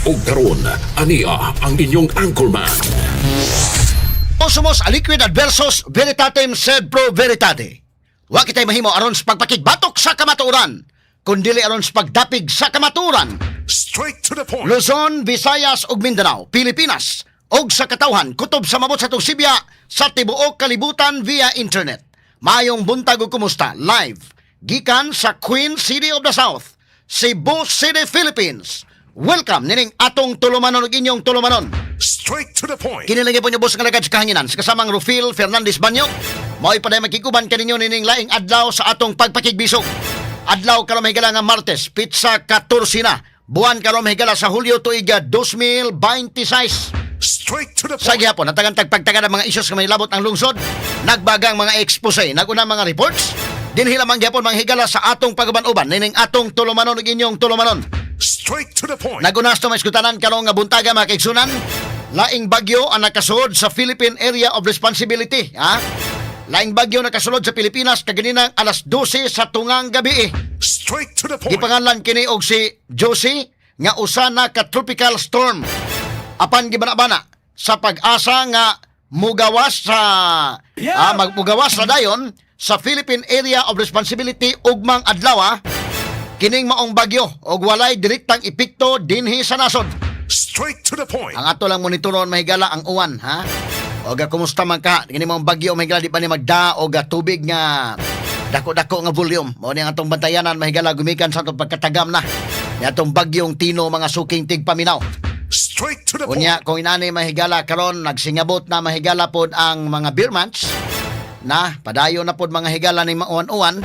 Ug karon, ania ang inyong anchorman. Sumus aliquid adversus veritatem sed pro veritate. Wa kitay mahimo aron sa pagpakigbatok sa kamatuoran, kundili aron sa pagdapig sa kamatuoran. Straight to the point. Luzon, Visayas ug Mindanao, Pilipinas ug sa katawhan kutob sa mabot sa Sibya sa tibuok kalibutan via internet. Maayong buntag ug kumusta, live gikan sa Queen City of the South, Cebu City, Philippines. Welcome nining atong tulumanon ug inyong tulumanon. Straight to the point. Kini lang po boss nga lagad sa kahanginan sa kasamang Rufil Fernandez Banyo. Mao'y paday makikuban kaninyo nining laing adlaw sa atong pagpakigbisog. Adlaw karon, mahigala, nga Martes, petsa 14 na. Buwan karon, mahigala, sa Hulyo, tuig 2026. Straight to the Sa gihapon, natagan tagpagtaga ng mga isyos nga may labot ang lungsod, nagbagang mga expose, naguna mga reports, dinhi lamang gihapon, mga higala, sa atong pag-uban-uban nining atong tulumanon ug inyong tulumanon. Straight to the point. Nagunas to maiskutanan karong nga buntaga, mga kaigsunan, laing bagyo ang nakasuod sa Philippine Area of Responsibility, ha? Laing bagyo nakasulod sa Pilipinas kaganinang alas 12 sa tungang gabi. Straight to the point. Gipangalan kini og si Josie nga usa na ka tropical storm. Apan gibana-bana sa Pag-asa nga mugawas sa magmugawas na dayon sa Philippine Area of Responsibility ugmang adlaw, kining maong bagyo og walay direktang epekto dinhi sa nasod. Straight to the point. Ang ato lang monitoron, mahigala, ang uwan, ha. Og kumusta man ka kini maong bagyo, mahigala, di pa ni magda og tubig nga dako-dako nga volume. Mao ni ang atong bantayanan, mahigala, gumikan sa atong pagkatagam na ni atong bagyong Tino, mga suking tigpaminaw. Straight to the point. Unya kung inani, mahigala, karon nagsingabot na, mahigala, pod ang mga ber months na padayon na pod, mga higala, ni mauwan-uwan,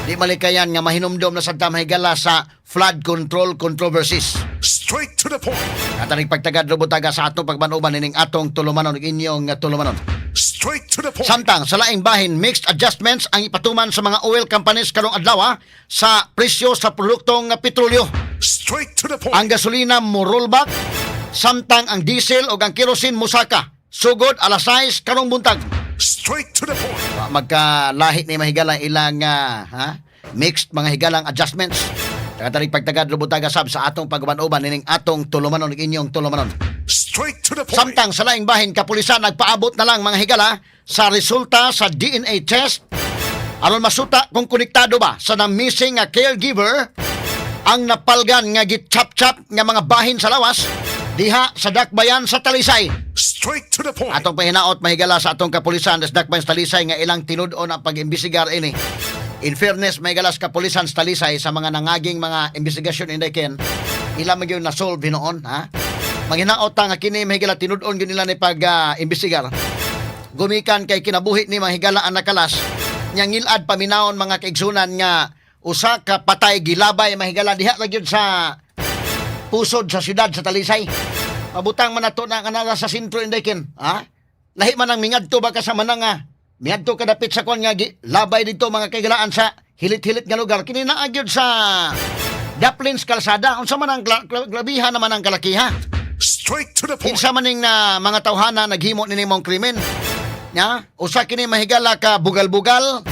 di malikayan nga mahinumdom na sad ta, mahigala, sa flood control controversies. Straight to the point. At ang pagtagad rubutaga sa atong pagbanuban nining atong tulumanon ug inyong tulumanon. Straight to the point. Samtang sa laing bahin, mixed adjustments ang ipatuman sa mga oil companies karong adlaw sa presyo sa produktong petrolyo. Straight to the point. Ang gasolina mo rollback, samtang ang diesel o ang kerosene musaka. Sugod alas 6 karong buntag. Straight to the point. Wa magkalahi ni, mahigala, ilang ha? Mixed, mga higalang, adjustments. Tagatarig pagtagad rubutaga sab sa atong paguban-uban nining atong tulumanon ug inyong tulumanon. Straight to the point. Samtang sa laing bahin, kapulisan nagpaabot na lang, mga higala, sa resulta sa DNA test aron masuta kung konektado ba sa na-missing nga caregiver ang napalgan nga gitchap-chap nga mga bahin sa lawas diha sa Dakbayan sa Talisay. Straight to the point. Atong pahinaot, mahigala, sa atong kapulisan sa Dakbayan sa Talisay nga ilang tinud-on ang pag-imbestigar ini. In fairness, mahigala, sa kapulisan sa Talisay, sa mga nangaging mga investigasyon, inday ken, ila man gyud na-solve hinuon, ha. Manghinaot ta nga kini, mahigala, tinud-on gyud nila ni pag-imbestigar. Gumikan kay kinabuhi ni, mga higala, ang nakalas nya ngilad paminawon, mga kaigsunan, nga usa ka patay gilabay, mahigala, diha ra gyud sa pusod sa syudad sa Talisay. Mabutang man nato na kanala sa sentro, inday ken, ha? Lahi man ang mingadto ba ka sa manang nga. Mingadto ka dapit sa kwan nga labay dito, mga kaigalaan, sa hilit-hilit nga lugar. Kini naa gyud sa Daplins Kalsada. Unsa man ang grabihan naman ang kalakiha. Straight to the point. Kinsa man ning na mga tawhana naghimo nini mong krimen? Nya, usa kini, mahigala, ka bugal-bugal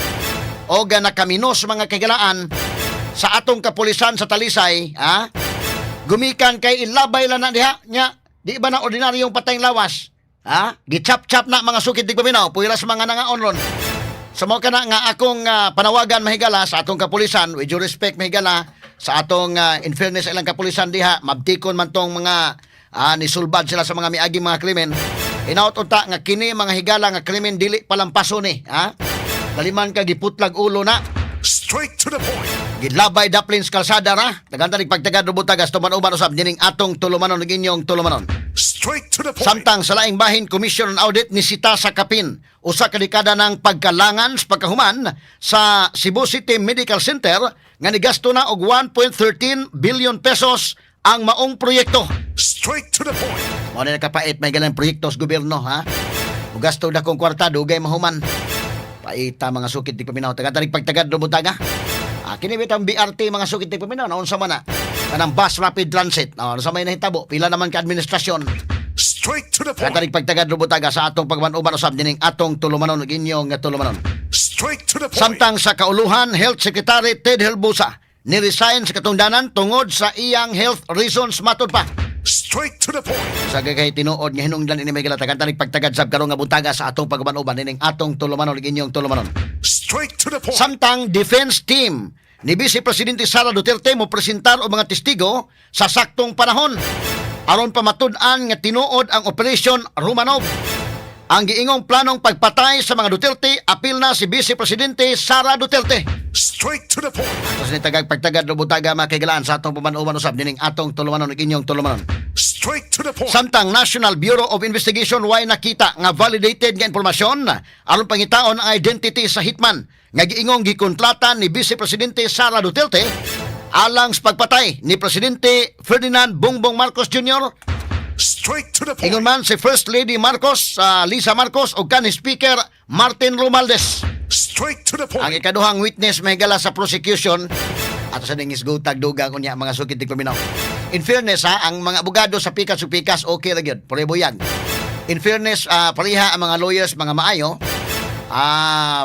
o ga nakaminos, mga kaigalaan, sa atong kapulisan sa Talisay, ha? Gumikan kay ilabay lang na diha nya, di ba na ordinaryong patayng lawas? Ha? Gichap-chap na, mga sukid tigpaminaw, puwera sa mga nangaon ron. Sa mao kana nga akong panawagan, mahigala, sa atong kapulisan, with due respect, mahigala, sa atong in fairness sa ilang kapulisan diha, mabtikon man tong mga nisulbad sila sa mga miaging mga krimen. Inaot unta nga kini, mga higala, nga krimen dili palampaso ni, ha? Laliman ka giputlag ulo na. Straight to the point. Gilabay daplin sa kalsada ra. Daghan tanig pagtagad rubutagas tuman-uban usab nining atong tulumanon ug inyong tulumanon. Straight to the point. Samtang sa laing bahin, Commission on Audit ni sita sa kapin usa ka dekada ng pagkalangan sa pagkahuman sa Cebu City Medical Center nga nigasto na og 1.13 billion pesos ang maong proyekto. Straight to the point. Mao na nakapait may galang proyekto sa gobyerno, ha. Mugasto dakong kwarta, dugay mahuman. Paita, mga sukit di paminaw. Taga-tarig pagtagad rumutaga. Kini bitang BRT, mga sukit di paminaw, naunsa man na? Kanang bus rapid transit. No, sa may nahitabo, pila naman ka administrasyon. Straight to the point. Katarig pagtagad rubutaga sa atong pagmanuban usab nining atong tulumanon ug inyong tulumanon. Straight to the point. Samtang sa kauluhan, Health Secretary Ted Herbosa ni-resign sa katungdanan tungod sa iyang health reasons, matod pa. Straight to the point. Sa kay tinuod nga hinungdan ini, may tagan tanig pagtagad sab karon nga buntaga sa atong pag-uban-uban ining atong tulumanon ug inyong tulumanon. Straight to the point. Samtang defense team ni Vice Presidente Sara Duterte mo presentar og mga testigo sa saktong panahon aron pamatud-an nga tinuod ang Operation Romanov. Ang giingong planong pagpatay sa mga Duterte, apil na si Vice Presidente Sara Duterte. Straight to the point. Atos ni tagag pagtagad buntaga, mga kahigalaan, sa atong paman-uban usab nining atong tulumanon ug inyong tulumanon. Straight to the point. Samtang National Bureau of Investigation way nakita nga validated nga impormasyon aron pangitaon ang identity sa hitman nga giingong gikontrata ni Vice Presidente Sara Duterte alang sa pagpatay ni Presidente Ferdinand Bongbong Marcos Jr. Straight to the point. Ingon man si First Lady Marcos, Lisa Marcos ug kanhi Speaker Martin Romualdez. Straight to the Ang point. ikaduhang witness, mahigala, sa prosecution ato sa dingis gutag dugang unya, mga sukit di paminaw. In fairness ha, ang mga abogado sa pikas ug pikas okay ra gyud, pareho yan. In fairness, pareha ang mga lawyers, mga maayo.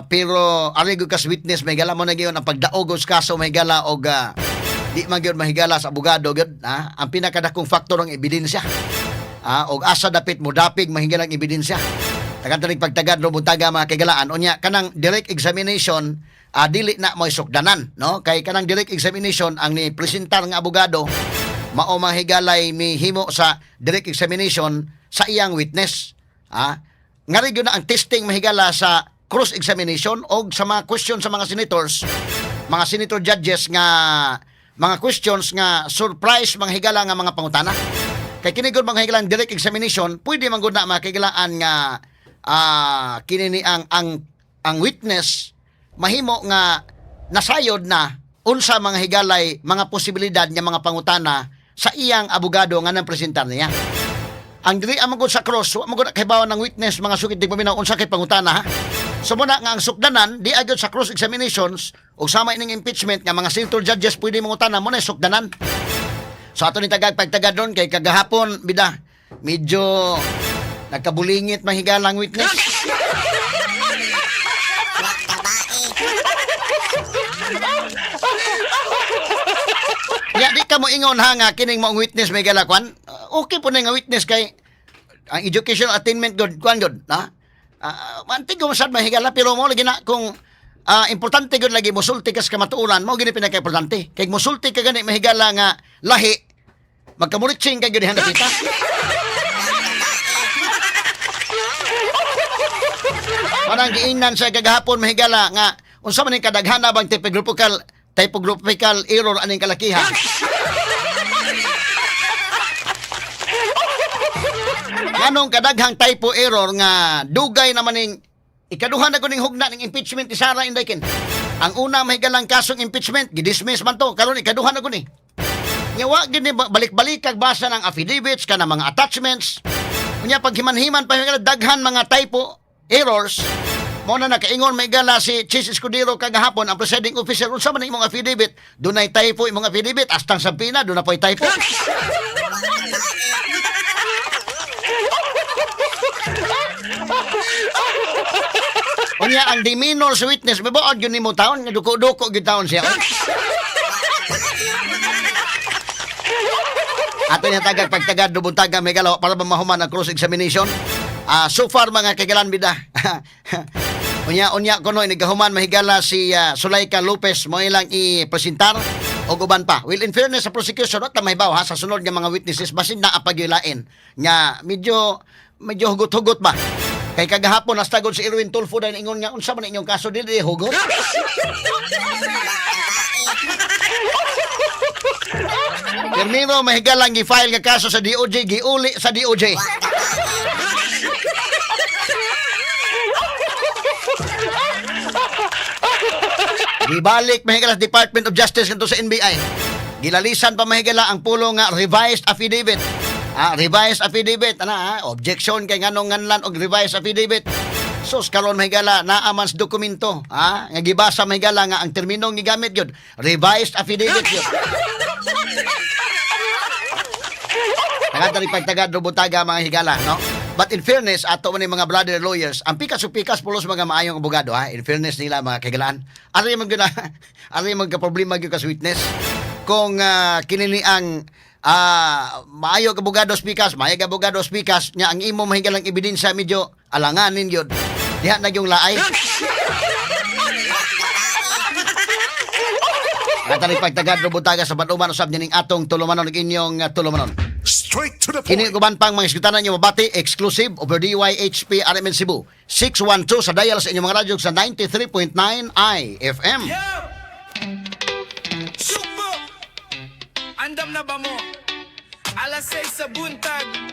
Pero ari gyud kas witness, mahigala, mo na gyud ang pagdaog og kaso, mahigala, og di man gyud, mahigala, sa abogado gyud ha, ang pinakadakong faktor ang ebidensya. Og asa dapit mo dapig, mahigala, ang ebidensya. Tagan pagtagad no buntaga, mga kaigalaan. Unya kanang direct examination, dili na mo sukdanan, no, kay kanang direct examination, ang ni presentar nga abogado mao mahigalay mihimo sa direct examination sa iyang witness. Ngari gyud na ang testing, mahigala, sa cross examination og sa mga question sa mga senators, mga senator judges nga mga questions nga surprise, mga higala, nga mga pangutana. Kay kini gud, mga higalaan, direct examination, pwede man gud na, mga kahigalaan, nga kini ni ang witness mahimo nga nasayod na unsa, mga higalay, mga posibilidad nga mga pangutana sa iyang abogado nga nang presentar niya. Ang diri ang magud sa cross, wa magud kahibaw ng witness, mga sukit di paminaw, unsa kay pangutana ha. So muna nga ang sukdanan di agad sa cross examinations ug sama ining impeachment nga mga senator judges pwede mangutana mo na sukdanan. So ato ni tagag pagtagad ron kay kagahapon bida medyo nagkabulingit mahigalang witness. Ya di ka mo ingon ha nga kining maong witness may kwan. Okay po na nga witness kay ang educational attainment good kwan good na. Mantig ko sad, mahigala, pero mo lagi na kung importante gud lagi musulti kas kamatuoran, mo gini pinaka-importante. Kay musulti ka gani, mahigala, nga lahi, magkamuritsing kay gyud nakita. Parang giingnan sa kagahapon, mahigala, nga unsa man ning kadaghana bang typographical error aning kalakihan. Nganong kadaghang typo error nga dugay naman ning ikaduha na ko ning hugna ning impeachment ni Sara Inday Ken. Ang una, mahigalang, kasong impeachment gidismiss man to, karon ikaduha na ko ni. Nya wa gid ni balik-balik kag basa ng affidavits kana mga attachments. Unya paghiman-himan pa, higala, daghan mga typo errors. Mo na nakaingon, mahigala, si Chiz Escudero kagahapon, ang presiding officer, unsa man ang imong affidavit? Dunay typo imong affidavit, astang sampina doon na po'y typo. Unya ang demeanor sa witness, mabaod yun nimo taon nga duko-duko gyud taon siya. Ato niya tagag pagtagad buntaga, megalo, para ba mahuman ang cross examination. So far, mga kagalan bida. Unya unya kuno inigahuman, mahigala, si Sulaika Lopez mo ilang i-presentar og uban pa. Well, in fairness sa prosecution, wa ta mahibaw ha sa sunod nga mga witnesses, basin naa pagyulain nga medyo medyo hugot-hugot ba. Kay kagahapon hasta gud si Erwin Tulfo dahil ingon nga unsa man inyong kaso, dili hugot. Primero, mahigala, ang gi-file nga kaso sa DOJ giuli sa DOJ. Gibalik, mahigala, sa Department of Justice ngadto sa NBI. Gilalisan pa, mahigala, ang pulo nga revised affidavit. Revised affidavit ana ha, objection kay nganong nganlan og revised affidavit. Sus, karon, mahigala, naa man sa dokumento ha nga gibasa, mahigala, nga ang terminong gigamit gyud revised affidavit gyud. Taga pagtagad buntaga, mga higala, no? But in fairness, ato man yung mga brother lawyers, ang pikas ug pikas pulos mga maayong abogado ha. In fairness nila, mga kahigalaan. Ari man gyud ari man ka problema gyud kas witness kung kini ni ang Maayo ka abogado spikas, maayo ka abogado spikas nya ang imo mahigalang ebidensya medyo alanganin gyud. Diha na yung laay. Katanig pagtagad robutaga sa baduman usab nining atong tulumanon ug inyong tulumanon. Straight to the Kini point. uban pang mga iskutanan nyo mabati exclusive over DYHP RMN Cebu 612 sa dial sa inyong mga radyo sa 93.9 IFM. Yo! Sugbo! Andam na ba mo? Alas 6 sa buntag.